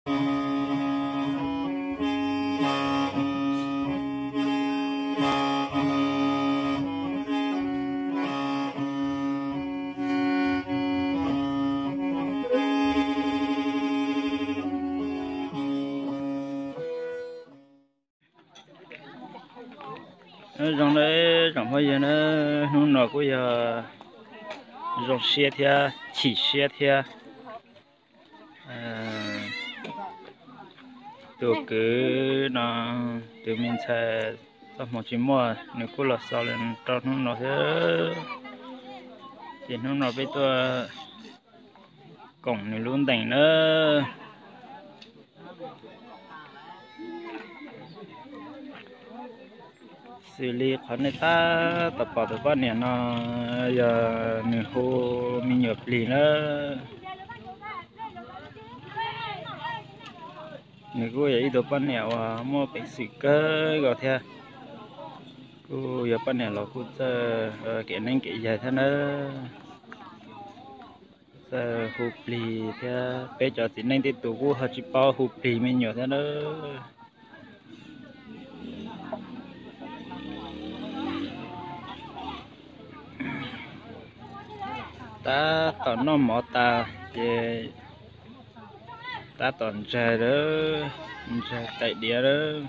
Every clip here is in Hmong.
Nyob zoo nawb tsoom phooj ywg na, hnub no kuj yog zoo siab thiab chim siab thiab. Tus kwv no, tus me ntxhais txoj hmoo tsis muaj, nws kuj los xaus li rau hnub no thiab. Ces hnub no peb tuaj koom nws lub ntees nawb. Xws li qhov nej tab tom pom tus poj niam no yog nws hu me nyuam plig nawb. Nws kuj yog ib tug poj niam uas muaj peev xwm kawg nkaus thiab. Kuj yog poj niam los kuj txawj kev neeb kev yaig thiab nawb. Txawj hu plig thiab, peb cov txiv neej tej tus kuj ho tsis paub hu plig me nyuam thiab nawb. Tab tom noj mov tas ces tab tom ntsaig lawm, ntsaig tais diav lawm.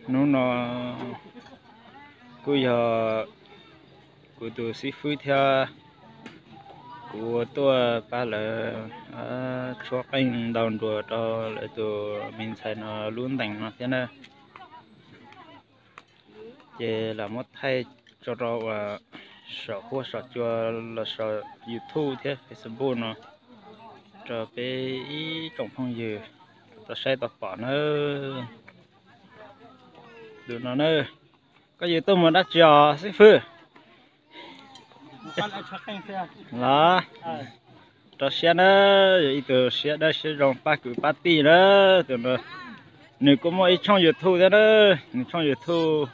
Hnub no kuj yog kuv tus xib fwb thiab kuv tuaj pab lawv tshuab qeej ntaus nruas rau lawv tus me ntxhais no lub ntees no thiab na. Ces lam muab thaij tso rau uas saum huab saum cua los saum YouTube thiab Facebook no rau peb ib tsoom phooj ywg tau saib tau pom nawb. Tus no na, koj yug tuaj mus dab tsi os xib fwb? Los, rau siab na, yog ib tug siab dawb siab zoo pab kwv pab tij na. Tus no nws kuj muaj ib tshooj YouTube thiab na, nws tshooj YouTube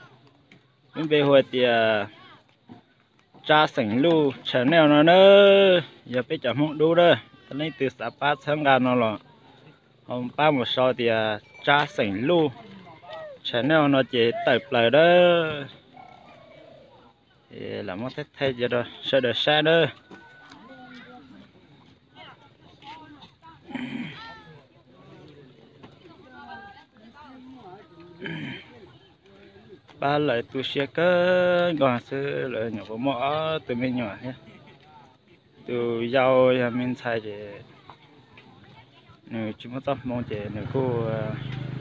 lub npe hu tias Tsab Xeem Luj channel no na, yog peb cov Hmoob Dub na, leej twg xav pab txhawb nqa no los ho pab mus sau tias Tsab Xeem Luj channel no ces tawm plaws na. Lam muab thaij thaij rau sawv daws saib na. Pab lawv tu siab kawg nkaus xwb, lawv nyuam qhuav muaj ob tug me nyuam thiab. Tus yau yog me ntxhais ces nws tsis muaj txoj hmoo ces nws kuj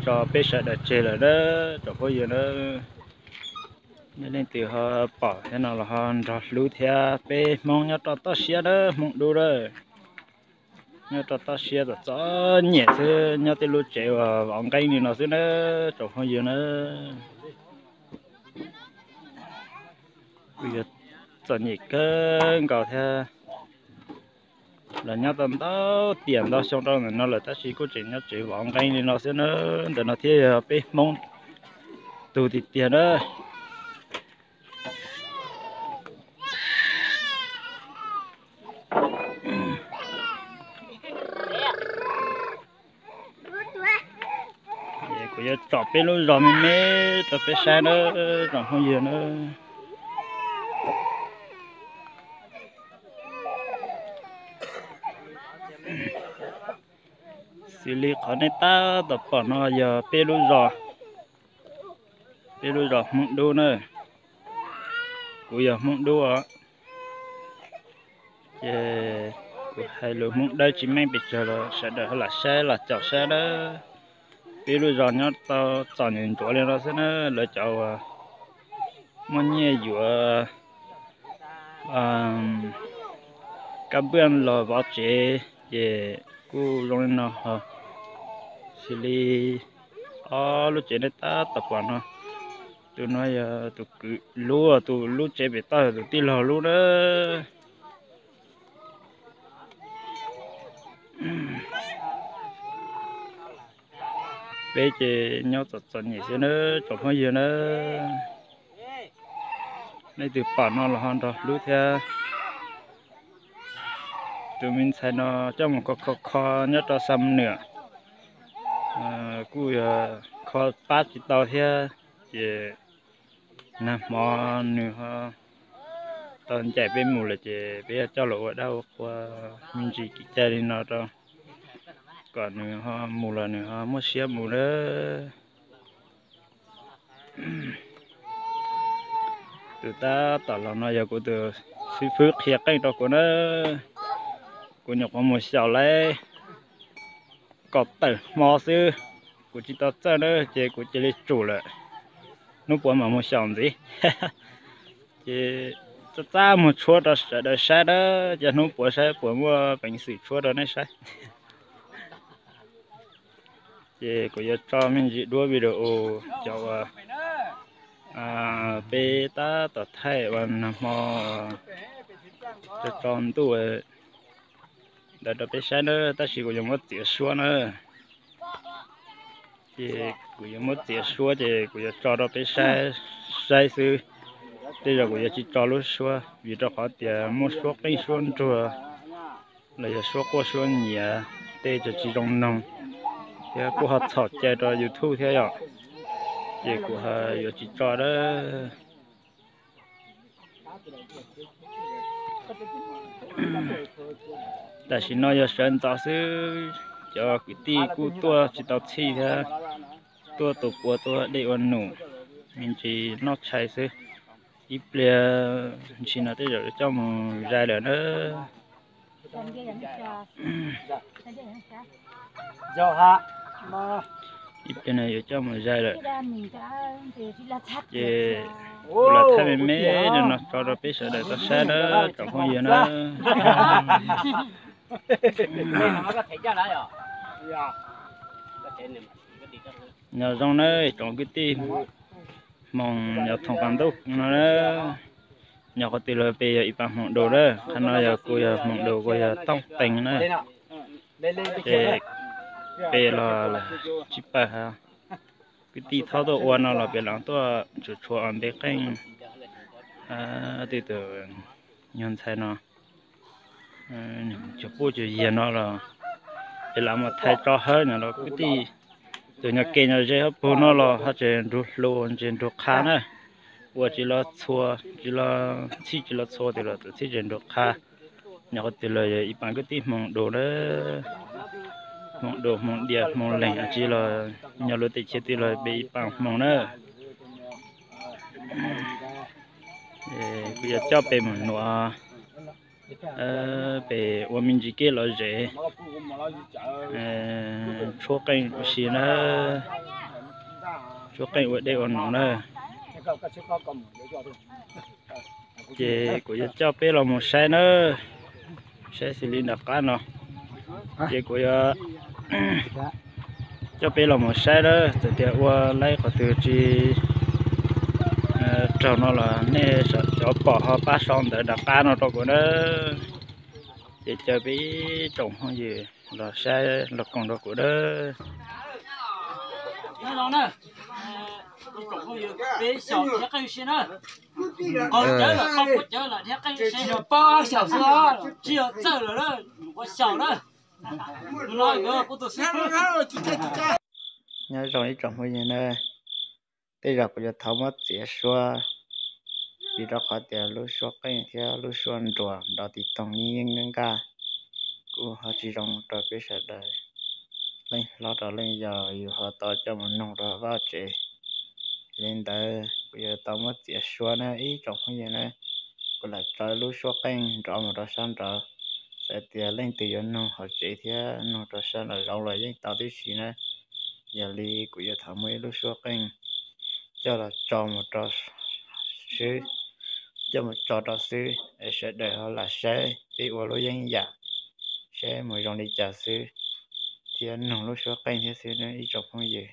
tso peb sawv daws tseg lawm na, tsoom phooj ywg na. Nej leej twg ho pom thiab no los ho nrog hlub thiab, peb Hmoob nyob rau toj siab na, Hmoob Dub na. Nyob rau toj siab txom txom nyem xwb, nyob tej lub tsev uas vov nqeeb li no xwb na, tsoom phooj ywg na. Kuj yog txom nyem kawg nkaus thiab. Los nyob tau ntau tiam ntau xyoo rau ntawm no lawm tab sis kuj tseem nyob tsev vov nqeeb li no xwb na. Ntawm no thiaj yog peb Hmoob tug tiag tiag na. Ces kuv yuav tsom peb lub zos me me rau peb saib na, tsoom phooj ywg na. Xws li qhov nej tab tom pom no yog peb lub zos, peb lub zos Hmoob Dub na. Kuv yog Hmoob Dub os. Ces kuv hais lus Hmoob Dawb tsis meej pes tsawg los sawv daws ho lam saib los caum saib na. Peb lub zos nyob tau txom nyem ntsuav li no xwb na, lawv cov uas muaj nyiaj yuav kab npwaj los vov tsev ces kuj zoo li no ho. Xws li ob lub tsev nej tab tom pom no, tus no yog tus kwv lub, tus lub tsev pem toj yog tus tij laug lub na. Peb ces nyob txom txom nyem xwb na, tsoom phooj ywg na. Nej leej twg pom no los ho nrog hlub thiab. tus me ntxhais no coj mus kho kho kho nyob rau Xam Nuam, kuj yog kho pab tsis tau thiab, ces nag hmo nws ho tau ncaim peb mus lawm ces peb yuav coj los ua dab ua qhua me ntsis kev cai li no rau, kom nws ho mus los nws ho muaj siab mus na. Tus tab tom los no yog kuv tus xib fwb qhia qeej rau kuv na. Kuv nyuam qhuav mus xyaum lawm kaum tawm hmo xwb, kuv tsis tau txawj na ces kuv cia li tsum lawm. Hnub puav mam mus xyaum ntxiv. Ces txaj txaj mus tshuab rau sawv daws saib na, ces hnub puav saib puas muaj peev xwm tshuab rau nej saib. Ces kuv yuav tso me ntsis duab video cov uas peb tab tom thaij ua nag hmo tso tso ntuj ntawd rau peb saib na, tab sis kuv yuav muab txiav suab na. Ces kuv yuav muab txiav suab ces kuv yuav tso rau peb saib, saib xwb. Tej zaum kuv yuav tsis tso lub suab vim rau qhov tias muaj suab qeej suab nruas los yog suab quaj suab nyiav tej tsis zoo noog, thiab kuj ho txhaum cai rau YouTube thiab yom. Ces kuv yuav tsis tso a. Tam sim no yog sawv ntxov xwb, cov kwv tij kuj tuaj tsis tau txhij thiab, tuaj tua puav tua dej ua num, me ntsis noj tshais xwb. Ib pliag ntshis no tej zaum yuav coj mus zais lawm na. Ib pliag no yuav coj mus zais lawm. Ces kuv los thaij me me no tso rau peb sawv daws tau saib na, tsoom phooj ywg na. Nyob zoo na tsoom kwv tij Hmoob nyob thoom qab ntuj no na. Nyob qhov twg los peb yog ib pab Hmoob Dub na, qhov no yog kuj yog Hmoob Dub kuj yog Tooj Teev na. Ces peb los tsis pawg ha, kwv tij thaub tuaj ua no los peb los tuaj tshuav tshuav npe qeej. Twb tus nyuag ntxhais no cov puj cov yias no los peb lam mus thaiv tso hawb no los kwv tij, tus nyuag ke nyuag ze hauv pug no los ho tseem nrug hlu ntsis nrug qha na. Ua tsis los txhua, tsis los txhij tsis los txhua tias los txhij tseem nrug qha. Nyob qhov twg los yog ib pab kwv tij Hmoob Dub na, Hmoob Dub Hmoob Dias Hmoob Leeg tsis los nyob lub teb chaws twg los peb ib pab Hmoob na. Kuv yuav coj peb mus nuav, peb ua me ntsis kev lom zem, tshuab qeej ua si na, tshuab qeej ua dej ua num na. Ces kuv yuav coj peb los mus saib na, saib xws li nram qab no. Ces kuv yuav coj peb los mus saib na, txawm tias ua laib qhov twg tsis raug no los nej cov pom ho pab sau ntawv nram qab no rau kuv na. Ces caw peb ib tsoom phooj ywg los saib los koom rau kuv na. Nyob zoo ib tsoom phooj ywg na, tej zaum kuv yuav thov muab txiav suab, vim rau qhov tias lub suab qeej thiab lub suab nruas nrov tiv toog yeej yeej nkaj nkaj, kuj ho tsis zoo rau peb sawv daws. Leej hlob rau leej yau yus ho tau coj mus noog rau vaj tsev. Li ntawd kuv yuav tau muab txiav suab na ib tsoom phooj ywg na. Kuv lam tso lub suab qeej nrov mus rau sab nraud, txawm tias leej twg yuav noog hauv tsev thiab noog rau sab nraum zoov los yeej tau tib si na. Yog li kuv yuav thov muab ib lub suab qeej coj los tso mus rau xwb, coj mus tso rau xwb es sawv daws ho lam saib peb ua lub yeeb yam, saib mus zoo li cas xwb, thiab noog lub suab qeej thiab xwb ib tsoom phooj ywg.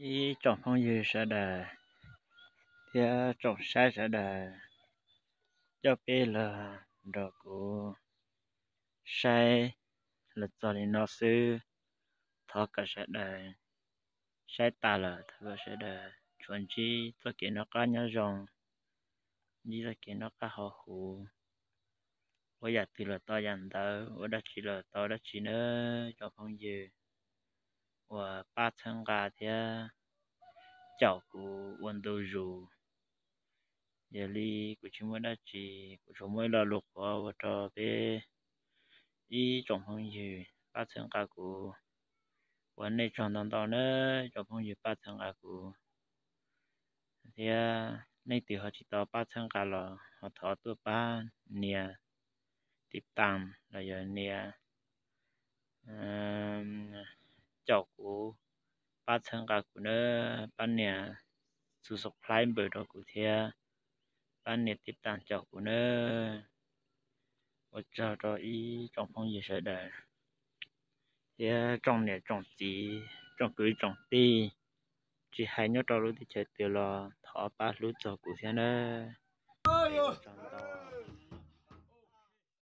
Ib tsoom phooj ywg sawv daws thiab tsoom saib sawv daws, coj peb los nrog kuv saib los txog li no xwb. Thov kom sawv daws saib tas los thov kom sawv daws tsuas ntsib txoj kev noj qab nyob zoo, ntsib txoj kev noj qab haus huv, ua yam twg los tau yam ntawd, ua dab tsi los tau dab tsi nawb tsoom phooj ywg uas pab txhawb nqa thiab caum kuv ua ntu zus. Yog li kuv tsis muaj dab tsi, kuv tsuas muaj ib lo lus qhuav ua rau peb ib tsoom phooj ywg pab txhawb nqa kuv, ua nej tsaug ntau ntau nawb tsoom phooj ywg pab txhawb nqa kuv. Thiab leej twg ho tsis tau pab txhawb nqa los ho thov tuaj pab nias tib tas los yog nias caum kuv, pab txhawb nqa kuv nawb, pab nias subscribe rau kuv thiab pab nias tib tas caum kuv nawb. Ua tsaug rau ib tsoom phooj ywg sawv daws thiab tsoom niam tsoom txiv tsoom kwv tsoom tij, tsis hais nyob rau lub teb chaws twg los thov pab hlub txog kuv thiab nawb. Ua tsaug ntau.